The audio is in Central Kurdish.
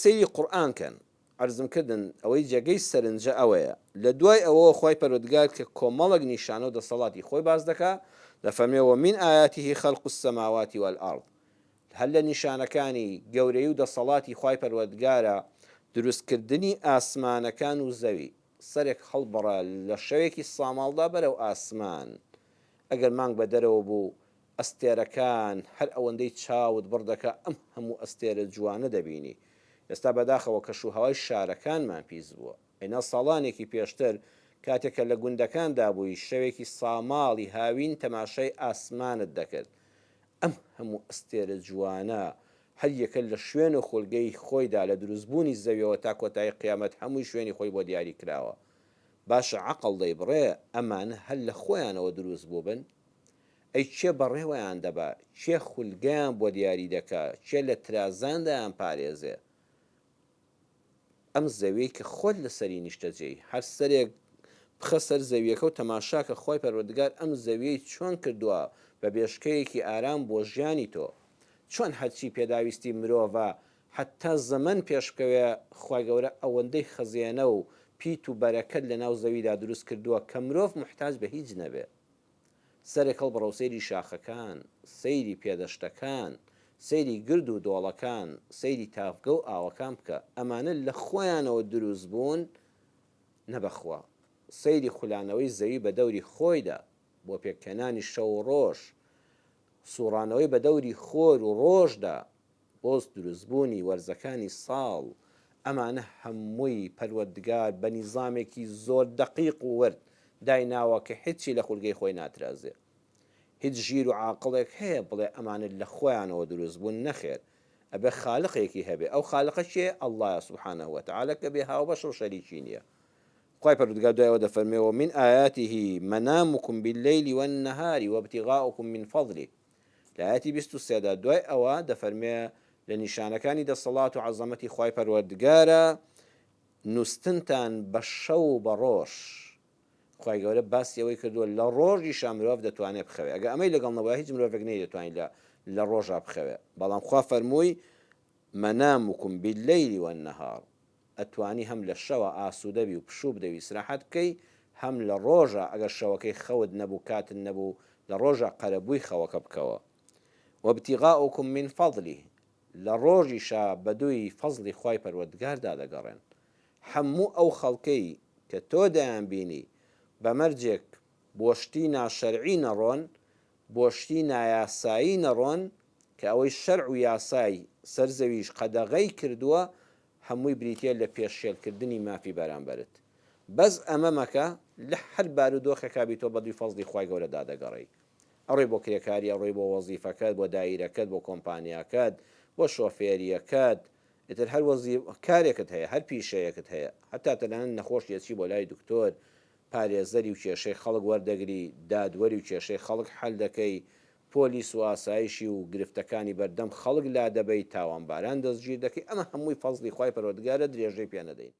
سەیری قورئان کەن، عەرزم کردن ئەوەی جێگەی سەرنجە ئەوەیە، لە دوای ئەوەوە خوای پەروەردگار کە کۆمەڵێک نیشانە و دەسەڵاتی خۆی باس دەکا، دەفەرموێ، ومن آیاته خلق السماوات والارض، هەر لە نیشانەکانی گەورەیی و دەسەڵاتی خوای پەروەردگارە دروست کردنی ئاسمانەکان و زەوی، سەرێک هەڵبڕە لە شەوێکی ساماڵدا بەرەو ئاسمان، ئەگەر مانگ بە دەرەوە بوو ئەستێرەکان هەر ئەوەندەی چاوت بڕ دەکا ئەم هەموو ئەستێرە جوانە دەبینی. ئێستا بەداخەوە کەش و هەوای شارەکانمان پیس بووە. ئەینا ساڵانێکی پێشتر کاتێک کە لە گوندەکاندا بووی شەوێکی ساماڵی هاوین تەماشای ئاسمانت دەکرد. ئەم هەموو ئەستێرە جوانە هەر یەکە لە شوێن و خولگەی خۆیدا لە دروستبوونی زەویەوە تا کۆتایی قیامەت هەمووی شوێنی خۆی بۆ دیاری کراوە. باشە عەقڵ دەیبڕێ ئەمانە هەر لە خۆیانەوە دروست بووبن؟ ئەی کێ بەڕێوەیان دەبا؟ کێ خولگەیان بۆ دیاری دەکا؟ کێ لە ترازان دەیانپارێزێ؟ ئەم زەویەی کە خۆت لەسەری نیشتەجێی، هەر سەرێک بخە سەر زەویەکە و تەماشاکە خوای پەروەردگار ئەم زەویەی چۆن کردووە بە بێشکەیەکی ئارام بۆ ژیانی تۆ. چۆن هەرچی پێداویستی مرۆڤە حەتتا زەمەن پێش بکەوێ خوای گەورە ئەوەندەی خەزێنە و پیت و بەرەکەت لەناو زەویدا دروست کردووە کە مرۆڤ موحتاج بە هیچ نەبێ. سەرێک هەڵبڕە و سەیری شاخەکان، سەیری پێدەشتەکان، سەیری گرد و دۆڵەکان، سەیری تاڤگە و ئاوەکان بکە، ئەمانە لە خۆیانەوە دروست بوون؟ نە بەخوا. سەیری خولانەوەی زەوی بە دەوری خۆیدا، بۆ پێکهێنانی شەو و ڕۆژ، سووڕانەوەی بە دەوری خۆر و ڕۆژدا، بۆ دروستبوونی وەرزەکانی ساڵ، ئەمانە هەمووی پەروەردگار بە نیزامێکی زۆر دەقیق و ورد دایناوە کە هیچی لە خولگەی خۆی ناترازێ. هیچ ژیر و عاقڵێک هەیە بڵێ ئەمانە لە خۆیانەوە دروست بوون؟ نەخێر ئەبێ خالقێکی هەبێ ئەو خالقە کێیە؟ اللە یە سبحانە وتعالی کە بێ هاوبەشە و شەریکی نیە. خوای پەروەردگار دوای ئەوە دەفەرموێ، ومن آیاته منامکم باللیل والنهار وابتغاؤکم من فضله، لە ئایەتی 23 دا دوای ئەوە دەفەرموێ لە نیشانەکانی دەسەڵات و عەزەمەتی خوای پەروەردگارە نوستنتان بە شەو و بە ڕۆژ. خوای گەورە باسی ئەوەی کردووە لە ڕۆژیشا مرۆڤ دەتوانێ بخەوێ ئەگەر ئەمەی لەگەڵ نەبوایە هیچ مرۆڤێک نەیدەتوانی لە لە ڕۆژا بخەوێ بەڵام خوا فەرمووی منامکم باللیل والنهار ئەتوانی هەم لە شەوا ئاسوودە بی و پشوو بدەی و ئیسراحەت بکەی هەم لە ڕۆژا ئەگەر شەوەکەی خەوت نەبوو کاتت نەبوو لە ڕۆژا قەرەبووی خەوەکە بکەوە وابتغاؤکم من فضله لە ڕۆژیشا بەدووی فەزڵی خوای پەروەردگاردا دەگەڕێن هەموو ئەو خەڵکەی کە تۆ دەیانبینی بە مەرجێک بۆ شتی ناشەرعی نەڕۆن، بۆ شتی نایاسایی نەڕۆن، کە ئەوەی شەرع و یاسای سەر زەویش قەدەغەی کردووە هەمووی بریتیە لە پێشێلکردنی مافی بەرامبەرت. بەس ئەمە مەکە، لە هەر بارودۆخێکا بی تۆ بەدووی فەزڵی خوای گەورەدا دەگەڕێی. ئەڕۆی بۆ کرێکاری، ئەڕۆی بۆ وەزیفەکەت، بۆ دایرەکەت، بۆ کۆمپانیاکەت، بۆ شۆفێریەکەت، ئیتر هەر وەزی کارێکت هەیە، هەر پیشەیەکت هەیە، هەتا تەنانەت نەخۆشی ئەچی بۆ لای دکتۆر، پارێزەری و کێشەی خەڵک وەردەگری، دادوەری و کێشەی خەڵک حەل دەکەی، پۆلیس و ئاسایشی و گرفتەکانی بەردەم خەڵک لادەبەی، تاوانباران دەستگیر دەکەی، ئەمە هەمووی فەزڵی خوای پەروەردگارە درێژەی پێ نەدەین.